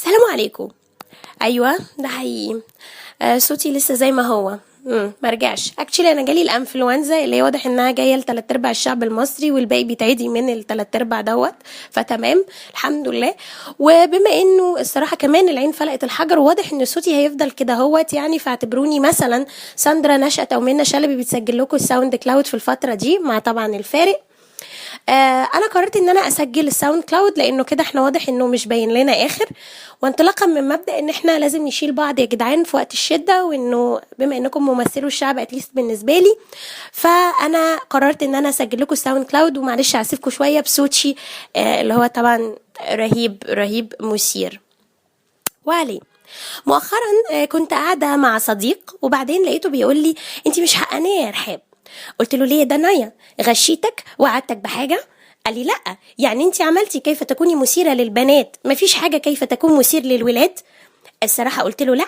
السلام عليكم. ايوه، ده حقيقي. صوتي لسه زي ما هو، ما رجعش. actually انا جالي الانفلونزا اللي هي واضح انها جاية لتلات ارباع الشعب المصري، والباقي بيتعدي من التلات ارباع دوت. فتمام الحمد لله. وبما انه الصراحة كمان العين فلقت الحجر، وواضح ان صوتي هيفضل كده هوت يعني، فاعتبروني مثلا ساندرا نشأت او منى شلبي بتسجل لكم ال SoundCloud في الفترة دي، مع طبعا الفارق. انا قررت ان انا اسجل ال SoundCloud لانه كده احنا واضح انه مش باين لنا اخر، وانطلاقا من مبدا ان احنا لازم نشيل بعض يا جدعان في وقت الشده، وانه بما انكم ممثلوا الشعب at least بالنسبة لي، فانا قررت ان انا اسجل لكم ال SoundCloud. ومعلش هسيبكم شوية بصوتي اللي هو طبعا رهيب رهيب مثير. وعليه مؤخرا كنت قاعدة مع صديق، وبعدين لقيته بيقول لي: انت مش حقانيه يا رحاب. قلت له: ليه ده نايا؟ غشيتك؟ وعدتك بحاجه؟ قال لي: لا، يعني انت عملتي كيف تكوني مثيرة للبنات، مفيش حاجة كيف تكون مثير للولاد؟ الصراحة قلت له: لا،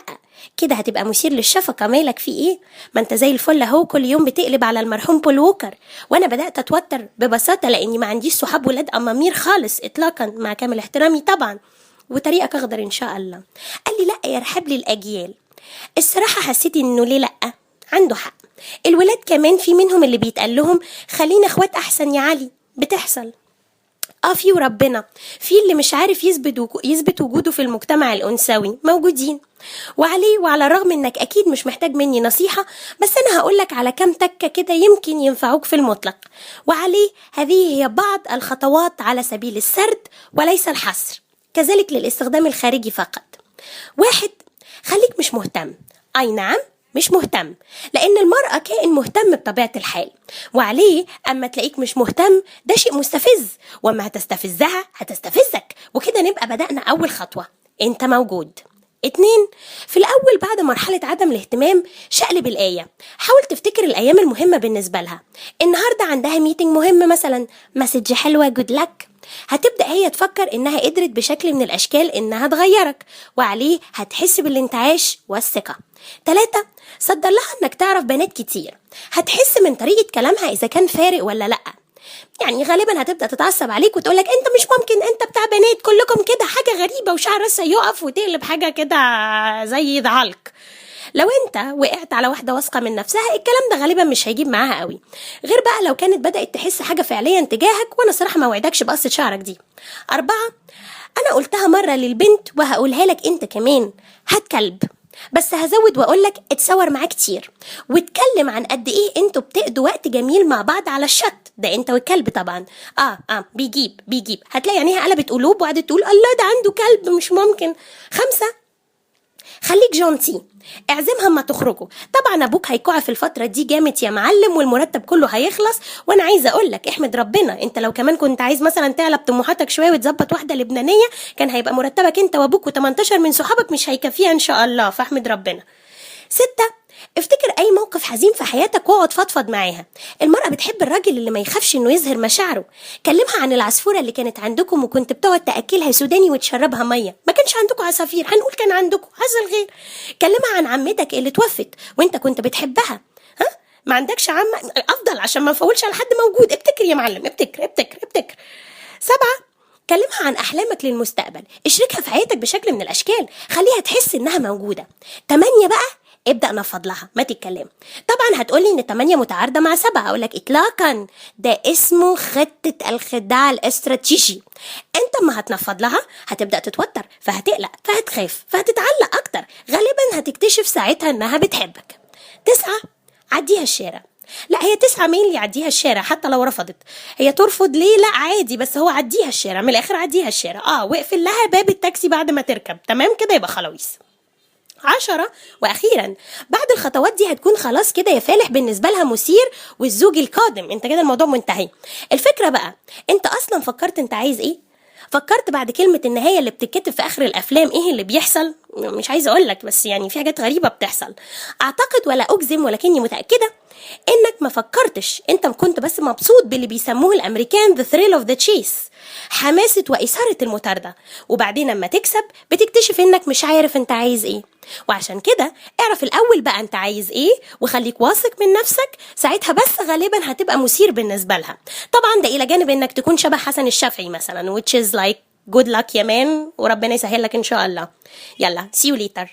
كده هتبقى مثير للشفقه، مالك في ايه؟ ما انت زي الفل اهو، كل يوم بتقلب على المرحوم بول ووكر. وانا بدات اتوتر ببساطة لاني ما عنديش صحاب ولاد امامير خالص اطلاقا، مع كامل احترامي طبعا، وطريقك اخضر ان شاء الله. قال لي: لا يا رحاب، للاجيال. الصراحة حسيت انه ليه لا، عنده حق. الولاد كمان في منهم اللي بيتقال لهم خلينا اخوات احسن يا علي، بتحصل. في وربنا في اللي مش عارف يثبت وجوده في المجتمع الانثوي موجودين. وعليه، وعلى الرغم انك اكيد مش محتاج مني نصيحة، بس انا هقولك على كام تكة كده يمكن ينفعوك في المطلق. وعليه هذه هي بعض الخطوات على سبيل السرد وليس الحصر، كذلك للاستخدام الخارجي فقط. واحد، خليك مش مهتم. أي نعم، مش مهتم، لأن المرأة كائن مهتم بطبيعة الحال، وعليه أما تلاقيك مش مهتم ده شيء مستفز، وأما هتستفزها هتستفزك، وكده نبقى بدأنا أول خطوة، أنت موجود. اتنين، في الأول بعد مرحلة عدم الاهتمام شقلب الآية، حاول تفتكر الأيام المهمة بالنسبة لها. النهاردة عندها meeting مهم مثلا، message حلوة good luck. هتبدأ هي تفكر إنها قدرت بشكل من الأشكال إنها تغيرك، وعليه هتحس بالانتعاش والثقة. تلاتة، صدر لها إنك تعرف بنات كتير. هتحس من طريقة كلامها إذا كان فارق ولا لأ. يعني غالبا هتبدا تتعصب عليك وتقولك: انت مش ممكن، انت بتاع بنات، كلكم كده، حاجة غريبه، وشعر راسها يقف وتقلب حاجة كده زي ذعلك. لو انت وقعت على واحدة واثقة من نفسها، الكلام ده غالبا مش هيجيب معاها قوي، غير بقى لو كانت بدات تحس حاجة فعليا تجاهك. وانا صراحة ما وعدكش بقصة شعرك دي. أربعة، أنا قلتها مرة للبنت وهقولها لك أنت كمان: هات كلب. بس هزود واقول لك اتصور معاه كتير، واتكلم عن قد ايه انتوا بتقضوا وقت جميل مع بعض على الشط، ده انت والكلب طبعا. بيجيب بيجيب، هتلاقي عينيها قلبت قلوب وقعدت تقول: الله، ده عنده كلب، مش ممكن. خمسة، خليك gentil، اعزمها اما تخرجوا. طبعا ابوك هيكوع في الفترة دي جامد يا معلم، والمرتب كله هيخلص. وانا عايزه اقول لك احمد ربنا، انت لو كمان كنت عايز مثلا تعلى بطموحاتك شوية وتظبط واحدة لبنانيه، كان هيبقى مرتبك انت وابوك و18 من صحابك مش هيكفيها ان شاء الله، فاحمد ربنا. ستة، افتكر اي موقف حزين في حياتك واقعد فضفض معاها. المرأة بتحب الراجل اللي ما يخافش انه يظهر مشاعره. كلمها عن العصفورة اللي كانت عندكم وكنت بتقعد تاكلها سوداني وتشربها مية. ما كانش عندكم عصافير، هنقول كان عندكم، حصل غير. كلمها عن عمتك اللي توفت وانت كنت بتحبها. ها، ما عندكش عمة؟ افضل عشان ما نفولش على حد موجود. ابتكر يا معلم، ابتكر ابتكر ابتكر. سبعة، كلمها عن أحلامك للمستقبل. اشركها في حياتك بشكل من الأشكال، خليها تحس إنها موجودة. تمانية بقى، ابدأ نفض لها ما تتكلم. طبعا هتقولي ان تمانية متعارضة مع سبعة، اقول لك اطلاقا، ده اسمه خطة الخداع الاستراتيجي. انت ما هتنفض لها هتبدأ تتوتر، فهتقلق، فهتخاف، فهتتعلق اكتر، غالبا هتكتشف ساعتها انها بتحبك. تسعة، عديها الشارع. لا، هي تسعة مين اللي يعديها الشارع؟ حتى لو رفضت، هي ترفض ليه؟ لا عادي، بس هو عديها الشارع من الاخر، عديها الشارع واقفل لها باب التاكسي بعد ما تركب. تمام كده يبقى خلاويص. عشرة وأخيرا، بعد الخطوات دي هتكون خلاص كده يا فالح بالنسبة لها مثير والزوج القادم. انت كده الموضوع منتهي. الفكرة بقى، انت أصلا فكرت انت عايز ايه؟ فكرت بعد كلمة النهاية اللي بتتكتب في آخر الأفلام إيه اللي بيحصل؟ مش عايزة أقول لك، بس يعني في حاجات غريبة بتحصل. أعتقد ولا أجزم ولكني متأكدة إنك ما فكرتش. أنت كنت بس مبسوط باللي بيسموه الأمريكان the thrill of the chase، حماسة وإثارة المطاردة. وبعدين لما تكسب بتكتشف إنك مش عارف أنت عايز إيه. وعشان كده اعرف الأول بقى أنت عايز إيه، وخليك واثق من نفسك، ساعتها بس غالبا هتبقى مثير بالنسبة لها. طبعا ده إلى جانب إنك تكون شبه حسن الشافعي مثلا، which is like Good luck يا man، وربنا يسهل لك ان شاء الله. يلا see you later.